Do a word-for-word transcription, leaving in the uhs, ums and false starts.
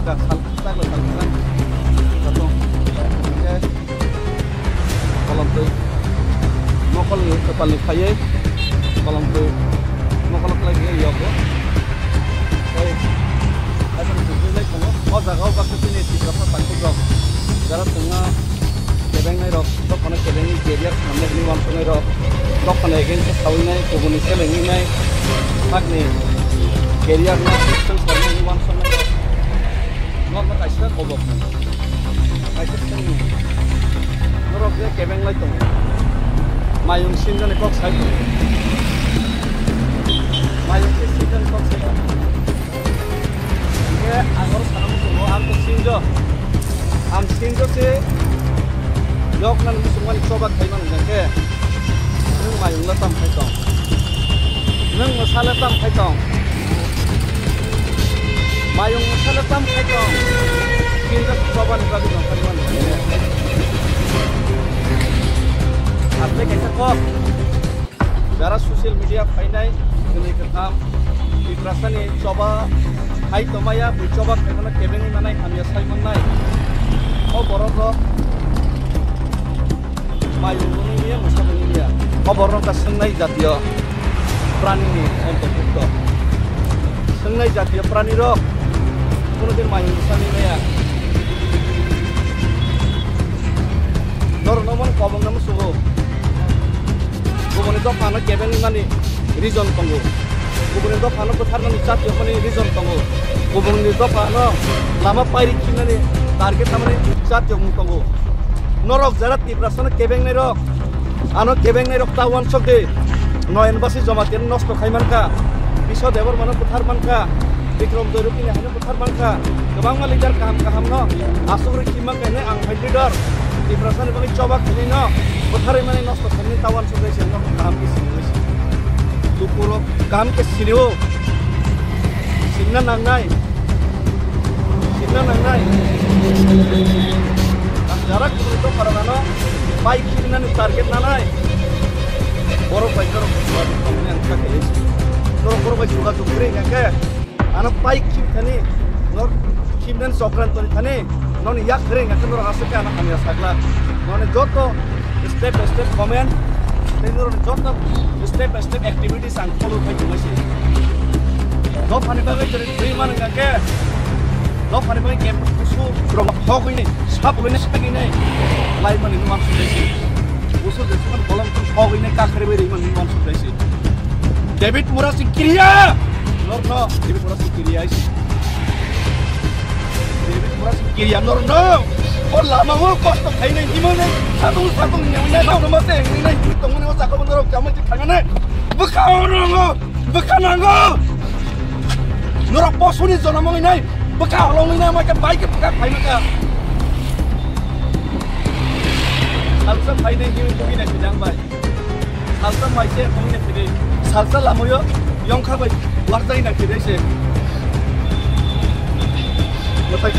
Sal kwchak bai sal kwchak. Joto. Hwnkhe kolomtwi. Mokolni kwpalni phaiwi kolomtwi. Mokol khlai khe yogo. Tei. Aboni kwchwlai tongo. O jaga o baksa chini Tiprasa takhuk rok. Jara chwngno kebengnai rok, dophano kebengwi career khamnai hwnwi uansuknai rok, dophano against o sawi nai, kubuni selengwi nai, sakni career no swng sarnai hwnwi uansuknai rok. Norokno kaisa kobok nai. Kaisa swngno. Norok je kebeng lai tongo. Mayung sinjani kok sai tongo. Mayung sinjani kok sai tongo. Hingke ang oro sana muchungo, ang to sinjo. Ang sinjo se yok nang muchungmani choba khaimani hingke. Nwng mayung le tam khai tong. Nwng mwsa le tam khai tong. Mayung mwsa le tam khai tong. Sinjo se choba ni bagwi tong khaimani hingke. Asle kaisa kok. Jara social media phainai, kwnwi kwtham, Tiprasani choba hai tongmaya, bui choba khaimano kebengwi manai, hamya sai mannai. O borok rok mayung nungya, mwsa nungya. O borok rok ta swngnai jatiyo pranini antorbhukto. Swngnai jatiyo pranirok kunudin mayung bwsani maya. Norokno bono kobongno muchungo. Kubuni dophano kebengmani reason tongo. Kubuni dophano bwtharnani chatiyokmani reason tongo. Kubuni dophano lama pairi khinani target tamani chatiyokmung tongo. Norok jara Tiprasano kebengnairok, ano kebengnairok ta uansuk di. Noyan Basi Jamatia nosto khai mankha. Biswa Debbarmano bwthar mankha. Bikram Joy Rupini haino bwthar mankha. Kwbangma leader kaham kahamno asugwi khima khainai ang hai leader. Tiprasani bagwi choba khainai no bwtharwi mani nosto khainai ta uansuk di se no kaham khe sini. Lukurok kaham khe sinio. Sinna nangnai. Sinna nangnai. Ang jara kubuni dophano pai khirinani target nanai. Borok bai norok ang kha khe. Norok borok bai jogajog kwrwi hingkha khe. Ano pai khim thani, nor khimnen chokran toni thani, noni yak khere hingkha khe norok aswk khe ano hamya sakla. Noni joto step by step comment, tei norok joto step by step activities ang follow khai tongmai se. Dophani bagwi jere twi man hingkha khe, dophani bagwi khe kusu rok hok hini, sap hini, sak hini, lai mani nuang sujai se. Busu je sukan kolom tu hok hini, kakhre bai ri mani nuang sujai se. David Murasing kiriya! Norno, David Murasing kiriya isi. David Murasing kiriya norno. O lama o kosto khainai himone. Satung satung nyawnai, satung mate nyawnai, tongmani o sakabo norok chamai tik thangane. Bwkha orongo, bwkha nango. Norok posuni jonom wngnai, bwkha olong wngnai, mai khe bai khe bwkha khaimaka. Salsa phainai himoi tubinai sidang bai. Salsa maise ongni phidi, salsa lamoyo yongkha bai warjai na phidi se. Mwtai